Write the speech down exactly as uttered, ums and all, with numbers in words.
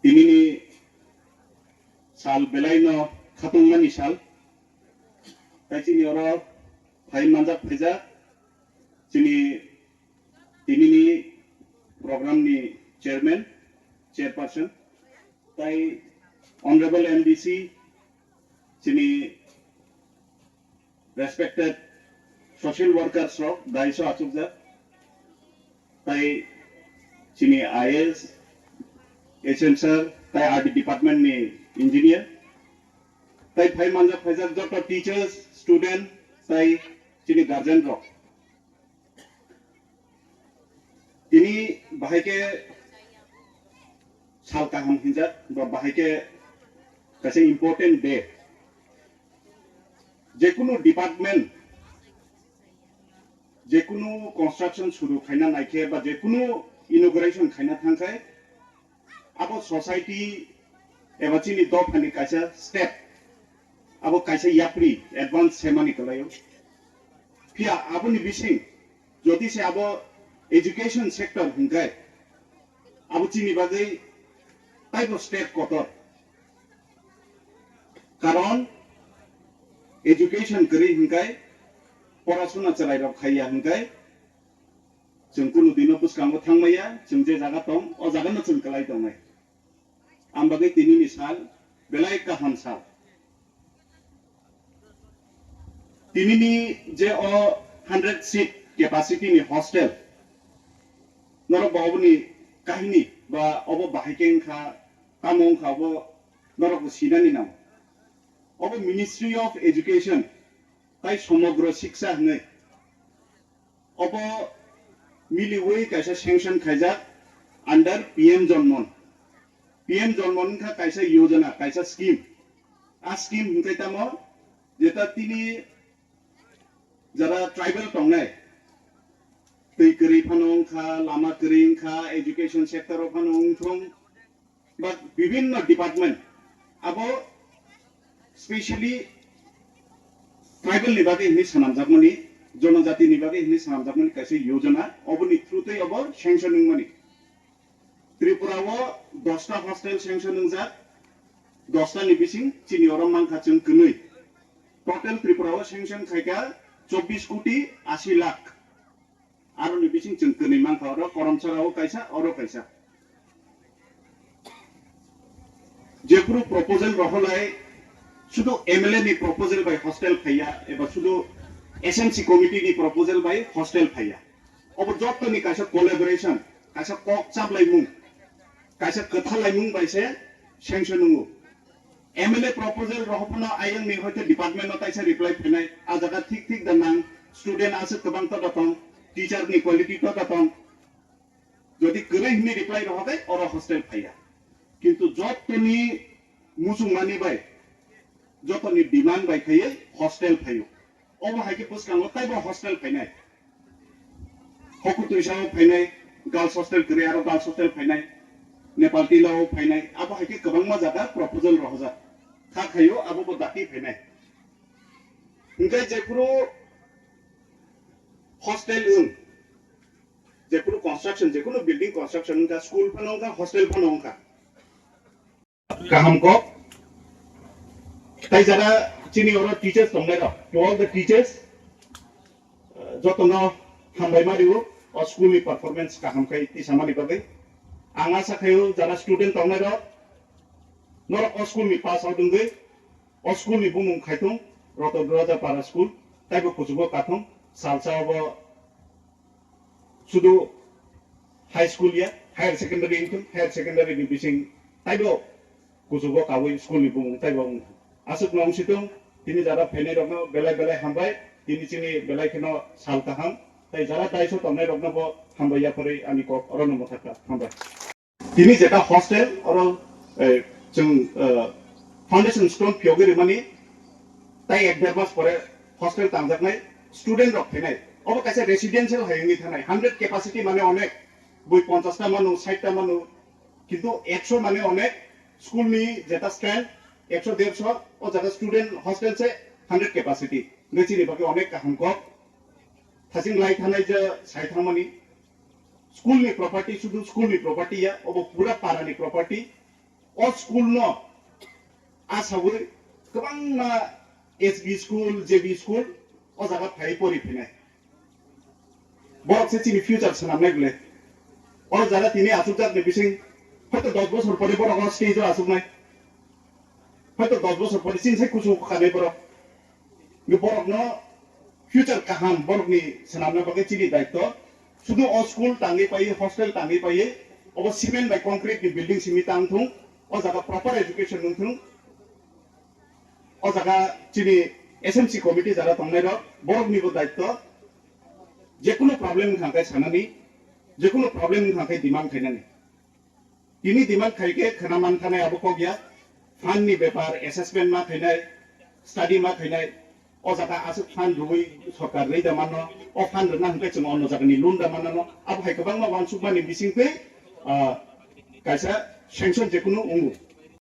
Tinini sal belaino khatungmani sal. Tai chini oro phai manjak phaijak chini tinini program ni chairman, chairperson, tai honorable M D C, chini respected social workers rok daiso achukjak, tai chini I A S, H M sir, tai R D department ni engineer, tai phai manjak phaijak joto teachers, student, tai chini guardian rok. Tini bahai khe sal kaham hinjak ba bahai khe kaisa important day. Jekunu department, jekunu construction suru khaina naikhe ba jekunu inauguration khaina thangkhai, abo society eba chini dophani kaisa step, abo kaisa yapri advance semani kwlaio. Phiya aboni bising jodi se abo education sector hingkai, abo chini bagwi taibo step kotor. Karon education kwrwi hingkai, porasuna chwrairok khaiya hingkai, chwng kunu dino bwskango thangmaya, chwng je jaga tong, o jagano chwng kwlai tongnai. Ang bagwi tinini sal belai kaham sal. Tinini je o hundred seat capacity ni hostel, norok bo oboni kahini ba obo bahai khe wngkha, tamo wngkha obo norok bo sinani nango. Obo Ministry of Education tai Somogro Shiksha hwnwi obo miliwi kaisa sanction khaijak under P M Janman. P M Janman wngkha kaisa yojana, kaisa scheme. A scheme hwnkhe tamo jeta tini jara tribal tongnai, twi kwrwi phano wngkha, lama kwrwi wngkha, education sector o phano wngthung, ba bibinno department abo specially tribal ni bagwi hinwi swnamjakmani, jonojati ni bagwi hinwi swnamjakmani kaisa yojana, oboni through twi obo sanction wngmani. Tripura o dosta hostel sanction wngjak, dosta ni bising chini oro mankha chwng kwnwi. Total Tripura o sanction khaikha chobbish koti ashi lakh. Aroni bising chwng kwnwi mankha oro Karamchara o kaisa, oro kaisa. Jephuru proposal rohorlai sudu M L A ni proposal bai hostel phaiya eba sudu S M C committee ni proposal bai hostel phaiya. Obo jottoni kaisa collaboration, kaisa kok chaplaimung, kaisa kwthalaimung bai se sanction wngo. M L A proposal rohorphano ayang ni hoite department no taisa reply phainai, a jaga thik thik da nang, student aswk kwbang to da tong, teacher ni quality to da tong. Jodi kwrwi hwnwi reply rohorkhe oro hostel phaiya. Kintu jottoni muchungmani bai, jottoni demand bai khaiwi hostel phaio. Obo hai khe bwskango taibo hostel phainai. Hokutwi sao phainai, girls hostel kwrwi aro girls hostel phainai, Nepal Tila o phainai, abo hai khe kwbangma jaga proposal rohorjak. Kha khaio abo bo dati phainai. Hwnkhe jephuru hostel wng, jephuru construction, jekunu building construction wngkha, school phano wngkha, hostel phano wngkha. Kaham kok. Tai jara chini oro teachers tongnai rok, to all the teachers, uh, jotono hambai ma rio, o school ni performance kaham khai tisamani bagwi. Ang asa khaio jara student tongnai rok, norok o school ni pass out wngwi, o school ni bumung khaithung Roto Duraja Para School, taibo kuchugo kathung, salsa obo sudu high school ya, higher secondary wngthung, higher secondary ni bising taibo kuchugo kawi school ni bumung taibo wngthung. Aswk no wngsitung, tini jara phainai rokno belai belai hambai, tini chini belai kheno sal kaham, tai jara daiso tongnai rokno bo hambai yapharwi ani kok orono mwthakha, hambai. Tini jeta hostel oro, eh, chwng, eh, foundation stone phiyogwi rwmani tai ek der mas pore hostel tangjaknai student rok phainai. Obo kaisa residential hai wngwi thanai, hundred capacity mane onek, bui ponchash ta manu, sait ta manu, kintu ekso mane onek school ni jeta strength ekso derso, o jaga student hostel se hundred capacity. Hwnkhe chini bagwi onek kaham kok. Thaching lai thanai je sai thangmani. School ni property sudu school ni property ya, obo pura para ni property. O school no asawi kwbangma S B school, J B school o jaga phai pori phinai. Borok se chini future swnamnai bwle. O jaga tini achukjak ni bising hoito dos bosor pore borok o stage o achuknai. Hoito dos bosor pore chini sai kuchuk kanai borok. Borok no future kaham borok ni swnamna bagwi chini daitto. Sudu o school tangwi paiwi, hostel tangwi paiwi, obo cement bai concrete ni building simi tang thung, o jaga proper education nung thung. O jaga chini S M C committee jara tongnai rok, borok ni bo daitto. Jekunu problem wngkha khe sanani, jekunu problem wngkha khe demand khainani. Tini demand khai khe khwna man thanai abo kok ya. Fund ni bepar, assessment ma khainai, study ma khainai. O jaga aswk fund rwui sorkar rwi da mano, o fund rwna hwnkhe chwng ono jaga ni loan da manano. Abo hai kwbangma uansukmani bising twi, ah, kaisa sanction jekunu wngo.